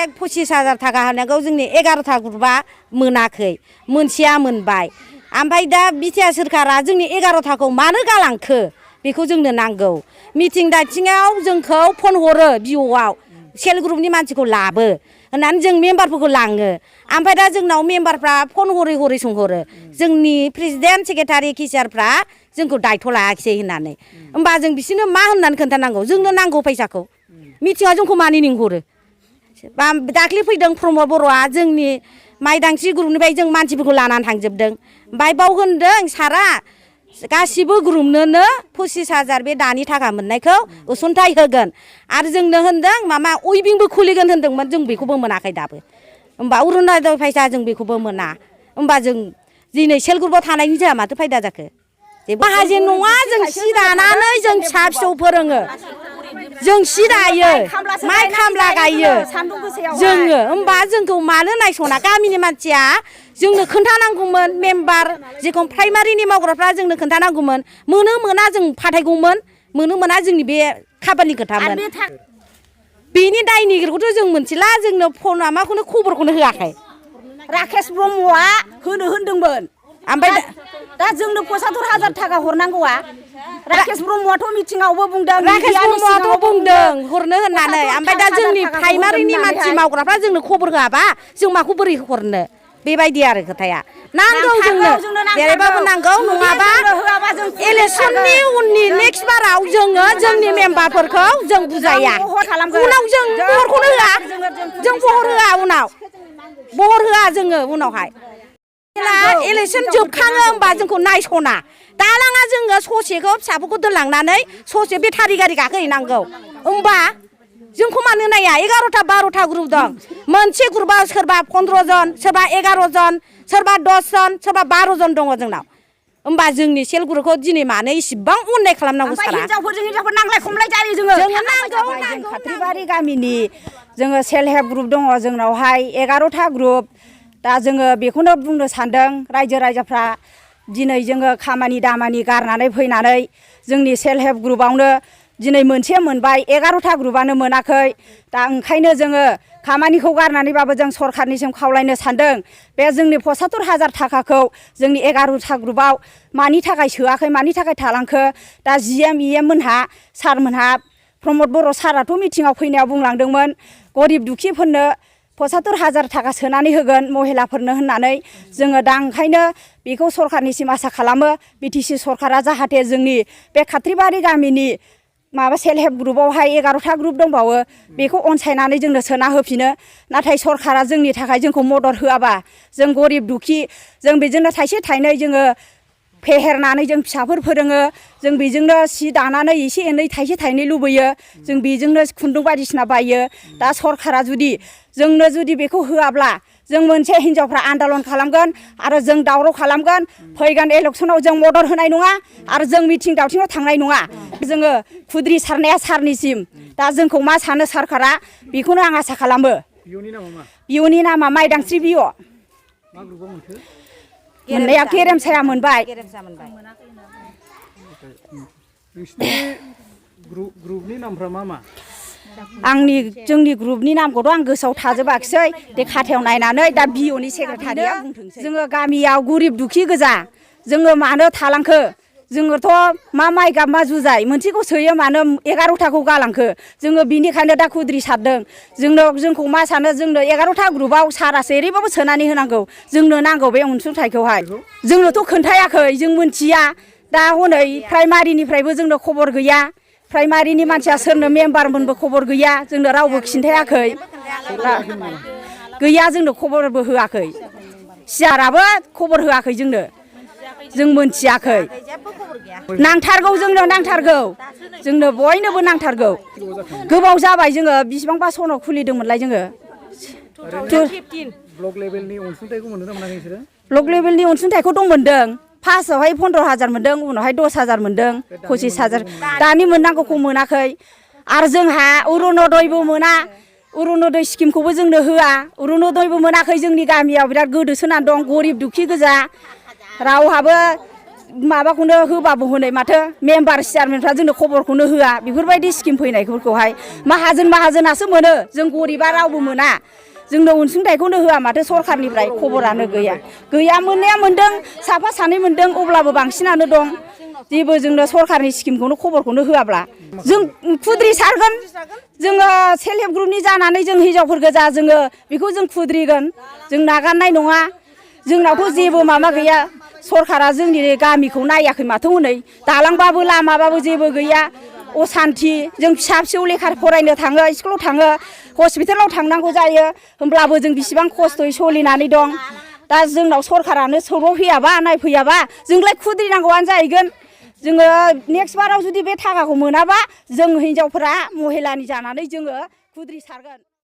25,000 थाखा होनांगौ जोंनि 11था ग्रुपआ मोनाखै मोनसेया मोनबाय ओमफ्राय दा बिटिआर सोरखारा जोंनि 11थाखौ मानो गालांखो बेखौ जोंनो नांगौ मिटिं दाइथिङाव जोंखौ फन हरो बिअआव सेल्फ हेल्प ग्रुपनि मानसिखौ लाबो होननानै जों मेम्बारफोरखौ लाङो ओमफ्राय दा जोंनाव मेम्बारफ्रा फन हरै सोंहरो जोंनि प्रेसिडेन्ट सेक्रेटारि केसियारफ्रा जोंखौ दायथ' लायाखिसै होननानै होमबा जों बिसोरनो मा होननानै खोन्थानांगौ जोंनो नांगौ फैसाखौ मिटिङाव जोंखौ मानो लिंहरो दाख्लै फैदों प्रमद बर'आ जोंनि माइदांस्रि ग्रुपनिफ्राय जों मानसिफोरखौ लानानै थांजोबदों ओमफ्राय बाव होनदों सारा गासिबो ग्रुपनोनो 25,000 बे दानि थाखा मोननायखौ अनसुंथाइ होगोन आरो जोंनो होनदों मामा उइभिंबो खुलिगोन होनदोंमोन जों बेखौबो मोनाखै दाबो होमबा अरुणोदय फैसा जों बेखौबो मोना होमबा जों दिनै सेल्फ ग्रुपआव थानायनि जोंहा माथो फायदा जाखो माहाजोन नङा जों सि दानानै जों फिसा फिसौ फोरोङो जों सि दायो माइ खामला गायो जोङो होमबा जोंखौ मानो नायस'ना गामिनि मानसिया जोंनो खोन्थानांगौमोन मेम्बार जेखौ प्राइमारिनि मावग्राफ्रा जोंनो खोन्थानांगौमोन मोनो मोना जों फाथायगौमोन मोनो मोना जोंनि बे खाबानि खोथामोन बेनि दायनिगिरिखौथ' जों मोनथिला जोंनो फन माबाखौनो खबरखौनो होआखै राकेश ब्रह्मआ होनो होनदोंमोन ओमफ्राय दा जोंनो 75,000 थाखा हरनांगौआ राकेश ब्रह्मआथ' मिटिङावबो बुंदों राकेश ब्रह्मआथ' बुंदों हरनो होननानै ओमफ्राय दा जोंनि प्राइमारिनि मानसि मावग्राफ्रा जोंनो खबर होआबा जों माखौ बोरै हरनो बेबायदि आरो खोथाया नांगौ जोंनो जेरैबाबो नांगौ नङाबा इलेक्सननि उननि नेक्स्ट बाराव जोङो जोंनि मेम्बारफोरखौ जों बुजाया उनाव जों बहरखौनो होआ जों बहर होआ उनाव बहर होआ जोङो उनावहाय इलेक्सन जोबखाङो होमबा जोंखौ नायस'ना दालाङा जोङो ससेखौ फिसाफोरखौ दोनलांनानै ससे बेटारि गारि गाखोहैनांगौ होमबा जोंखौ मानो नाया 11था 12था ग्रुप दं मोनसे ग्रुपआव सोरबा 15 जन सोरबा 11 जन सोरबा 10 जन सोरबा 12 जन दङ जोंनाव होमबा जोंनि सेल्फ ग्रुपखौ दिनै मानो इसिबां अननाय खालामनांगौ सारा हिनजावफोर नांलाय खमलाय जायो जोङो नांगौ खाथ्रिबारि गामिनि जोङो सेल्फ हेल्प ग्रुप दङ जोंनावहाय 11था ग्रुप दा जोङो बेखौनो बुंनो सानदों रायजो राजाफ्रा दिनै जोङो खामानि दामानि गारनानै फैनानै जोंनि सेल्फ हेल्प ग्रुपआवनो दिनै मोनसे मोनबाय 11था ग्रुपआनो मोनाखै दा ओंखायनो जोङो खामानिखौ गारनानैबाबो जों सरखारनिसिम खावलायनो सानदों बे जोंनि 75,000 थाखाखौ जोंनि 11था ग्रुपआव मानि थाखाय सोआखै मानि थाखाय थालांखो दा GM EM मोनहा सारमोनहा प्रमद बर' साराथ' मिटिङाव फैनायाव बुंलांदोंमोन गरिब दुखिफोरनो 75,000 थाखा सोनानै होगोन महिलाफोरनो होननानै जोङो दा ओंखायनो बेखौ सरखारनिसिम आसा खालामो BTC सरखारा जाहाथे जोंनि बे खाथ्रिबारि गामिनि माबा सेल्फ हेल्प ग्रुपआवहाय 11था ग्रुप दंबावो बेखौ अनसायनानै जोंनो सोना होफिनो नाथाय सरखारा जोंनि थाखाय जोंखौ मदद होआबा जों गरिब दुखि जों बेजोंनो थाइसे थाइनै जोङो फेहेरनानै जों फिसाफोर फोरोङो जों बेजोंनो सि दानानै एसे एनै थाइसे थाइनै लुबैयो जों बेजोंनो खुन्दुं बायदिसिना बायो दा सरखारा जोंनो जुदि बेखौ होआब्ला जों मोनसे हिनजावफ्रा आन्दालन खालामगोन आरो जों दावराव खालामगोन फैगोन इलेक्सनाव जों मदद होनाय नङा आरो जों मिटिं दावथिङाव थांनाय नङा जोङो खुद्रि सारनाया सारनिसिम दा जोंखौ मा सानो सरखारा बेखौनो आं आसा खालामो बिअनि नामा माइदांस्रि बिअ मोननाया गेरेमसाया मोनबाय ग्रुपनि नामफ्रा मा जोंनि ग्रुपनि नामखौथ' आं गोसोआव थाजोबाखिसै बे खाथायाव नायनानै दा बिअनि सेक्रेटारिया बुंथोंसै जोङो गामियाव गरिब दुखि गोजा जोङो मानो थालांखो जोङोथ' मा माइ गाब मा जुजाय मोनसेखौ सोयो मानो 11थाखौ गालांखो जोङो बिनिखायनो दा खुद्रि सारदों जोंखौ मा सानो जोंनो 11था ग्रुपआव सारासो ओरैबाबो सोनानै होनांगौ जोंनो नांगौ बे अनसुंथाइखौहाय जोंनोथ' खोन्थायाखै जों मोनथिया दा हनै प्राइमारिनिफ्रायबो जोंनो खबर गैया प्राइमारिनि मानसिया सोरनो मेम्बारमोनबो खबर गैया जोंनो रावबो खिन्थायाखै गैया जोंनो खबरबो होआखै सिआरआबो खबर होआखै जों मोनथियाखै नांथारगौ जोंनो नांथारगौ जोंनो बयनोबो नांथारगौ गोबाव जाबाय जोङो बिसिबांबा सनाव खुलिदोंमोनलाय जोङो ब्लक लेभेलनि अनसुंथाइखौ मोनदों ना मोनाखै नोंसोरो ब्लक लेभेलनि अनसुंथाइखौ मोनदों फार्स्टआवहाय 15,000 मोनदों उनावहाय 10,000 मोनदों 25,000 दानि मोननांगौखौ मोनाखै आरो जोंहा अरुणोदयबो मोना अरुणोदय स्किमखौबो जोंनो होआ अरुणोदयबो मोनाखै जोंनि गामियाव बिराद गोदोसोनानै दं गरिब दुखि गोजा रावहाबो माबाखौनो होबाबो हनै माथो मेम्बार चेयारमेनफ्रा जोंनो खबरखौनो होआ बेफोरबायदि स्किम फैनायफोरखौहाय माहाजोनासो मोनो जों गरिबा रावबो मोना जोंनो अनसुंथाइखौनो होआ माथो सरखारनिफ्राय खबरानो गैया मोननाया मोनदों साफा सानै मोनदों अब्लाबो बांसिनानो दं जेबो जोंनो सरखारनि स्किमखौनो खबरखौनो होआब्ला जों खुद्रि सारगोन जोङो सेल्फ हेल्प ग्रुपनि जानानै जों हिनजावफोर गोजा जोङो बेखौ जों खुद्रिगोन जों नागारनाय नङा जोंनावथ' जेबो माबा गैया सरखारा जोंनि गामिखौ नायाखै माथो हनै दालांबाबो लामाबाबो जेबो गैया असान्थि जों फिसा फिसौ लेखा फरायनो थाङो स्कुलाव थाङो हस्पिटालाव थांनांगौ जायो होमब्लाबो जों बिसिबां खस्थ'यै सोलिनानै दं दा जोंनाव सरखारानो सौफैयाबा नायफैयाबा जोंलाय खुद्रिनांगौआनो जाहैगोन जोङो नेक्स्ट बाराव जुदि बे थाखाखौ मोनाबा जों हिनजावफोरा महिलानि जानानै जोङो खुद्रि सारगोन।